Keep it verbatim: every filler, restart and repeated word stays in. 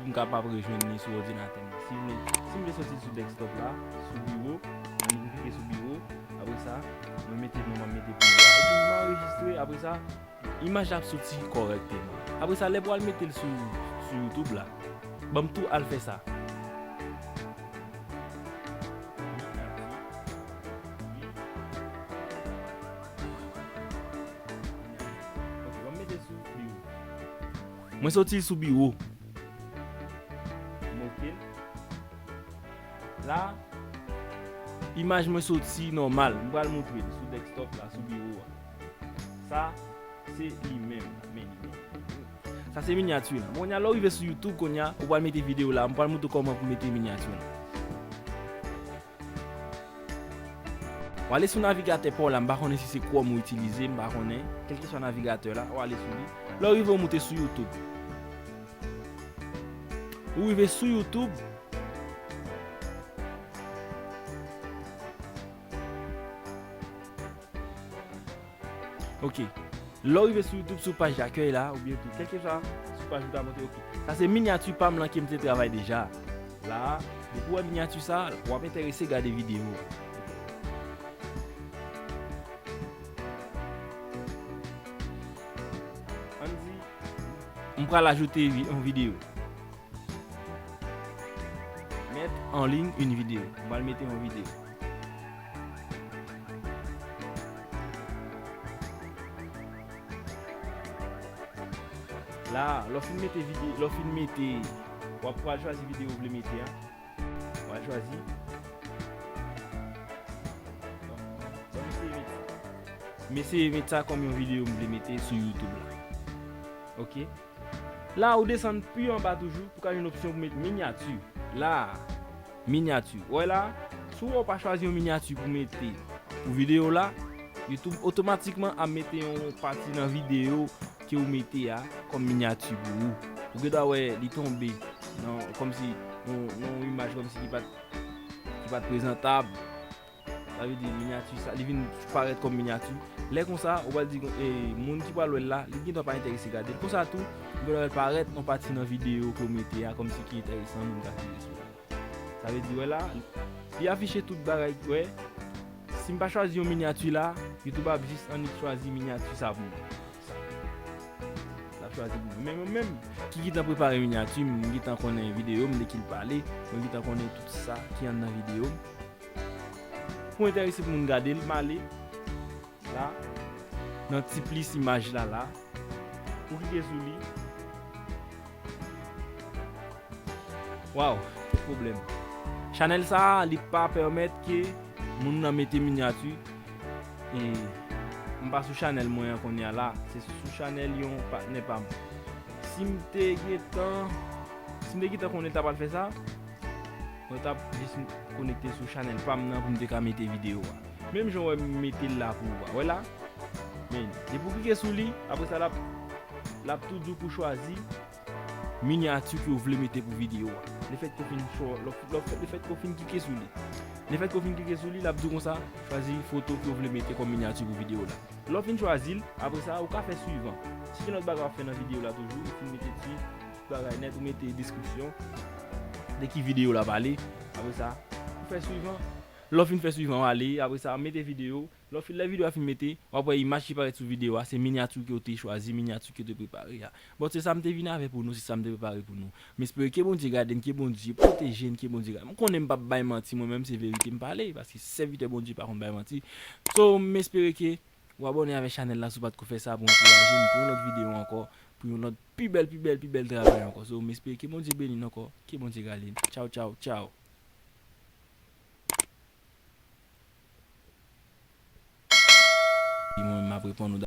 M kapab rejwenn li sou òdinatè m nan. Si m vle, si m vle soti sou desktop la, sou biwo, ann nou klike sou biwo, apre sa, mwen mete non m ap mete pou li a. Epi m anrejistre, apre sa, imaj la ap soti kòrèkteman. Apre sa, lè pou al mete l sou, sou YouTube la, ban m tou al fè sa. Ok, ban m mete sou biwo. Mwen soti sou biwo. M ok. La, imaj mwen soti nòmal. M pral montre l sou desktop la, sou biwo a. Sa, se li menm. Men li menm. Sa se minyati la. Bon, kounye a, lè w rive sou YouTube, kounye a, ou pral mete videyo la. M pral montre w kòman pou mete minyati la. W ale sou navigatè pa w la, m pa konnen si se Chrome ou itilize, m pa konnen. Kèlkeswa navigatè la, w ale sou li. Lè w rive, w moute sou YouTube. Ou rive sou YouTube. Ok. Lè w rive sou YouTube, sou paj dakèy la, oubyen tou, kèlkeswa sou paj ou ta monte, ok. Sa se minyati pa m lan ke m te travay deja. La, depi w wè minyati sa, w ap enterese gade videyo. Ann di, m pral ajoute vi-, yon videyo. Mettre en ligne une vidéo. M pral mete yon videyo. La, lè w fin mete videyo, lè w fin mete, w ap pral chwazi videyo w vle mete a. W al chwazi. Bon, bon, m eseye met sa. M eseye met sa kòm yon videyo m vle mete sou YouTube la. Ok. La, ou desann pi anba toujou pou ka jwenn opsyon pou met minyati. La, minyati. Ou wè la, si w pa chwazi yon minyati pou mete pou videyo la, YouTube otomatikman ap mete yon pati nan videyo ke w mete a kòm minyati pou ou. Ou gen dwa wè li tonbe nan, kòmsi, yon, yon imaj kòmsi ki pa t, ki pa t prezantab. Sa vle di minyati sa, li vin parèt kòm minyati. Lè konsa, ou pral di, e, moun ki pral wè l la, li gen dwa pa enterese gade l. Konsa tou, ou gen dwa wè l parèt yon pati nan videyo ke w mete a, kòmsi ki enteresan, moun ka klike sou li. Sa vle di, wè la, li afiche tout bagay, wè. Si m pa chwazi yon minyati la, YouTube ap jis annik chwazi minyati sa pou mwen. Sa. L ap chwazi pou mwen. Men mwen menm, ki gentan prepare minyati, m gentan konnen videyo m, de ki l pale, mwen gentan konnen tout sa ki anndan videyo m. Pou enterese pou moun gade l, m ale la, nan ti plis imaj la, la. Ou klike sou li. Waw, pwoblèm. Chanèl sa a, li pa pèmèt ke moun nan mete minyati. E m pa sou chanèl mwen an kounye a la. Se sou chanèl yon patnè pa m. Si m te gentan, si m te gentan konnen l ta pral fè sa, mwen t ap jis konekte sou chanèl pa m nan pou m te ka mete videyo a. Menm jan w wè m mete l la pou ou a. Wè la? Men, depi w klike sou li, apre sa, l ap, l ap tou di w pou chwazi minyati ke w vle mete pou videyo a. Lefètke w fin cho-, lè w, lè w, lefètke w fin klike sou li. Lefètke w fin klike sou li, l ap di w konsa, chwazi foto ke w vle mete kòm minyati pou videyo la. Lè w fin chwazi l, apre sa, ou ka fè swivan. Si gen lòt bagay w ap fè nan videyo la toujou, ou fin mete ti bagay nèt, ou mete deskripsyon de ki videyo l ap pale. Apre sa, ou fè swivan. Lè w fin fè swivan, w ale, apre sa, mete videyo. Lè w fin, lè videyo a fin mete, w ap wè imaj ki parèt sou videyo a, se minyati ke w te chwazi, minyati ke w te prepare a. Bon, se sa m te vin avè pou nou, se sa m te prepare pou nou. M espere ke Bondye gade n, ke Bondye pwoteje n, ke Bondye gade n. M konnen m p ap bay manti, mwen menm se verite m pale, paske sèvitè Bondye pa konn bay manti. So, m espere ke w abòne avèk chanèl la si w pa t ko fè sa, pou ankouraje m pou yon lòt videyo ankò, pou yon lòt pi bèl, pi bèl, pi bèl travay ankò. So, m espere ke Bondye beni n ankò, ke Bondye gade n. Tchaw, tchaw, tchaw. Mwen, m ap reponn ou.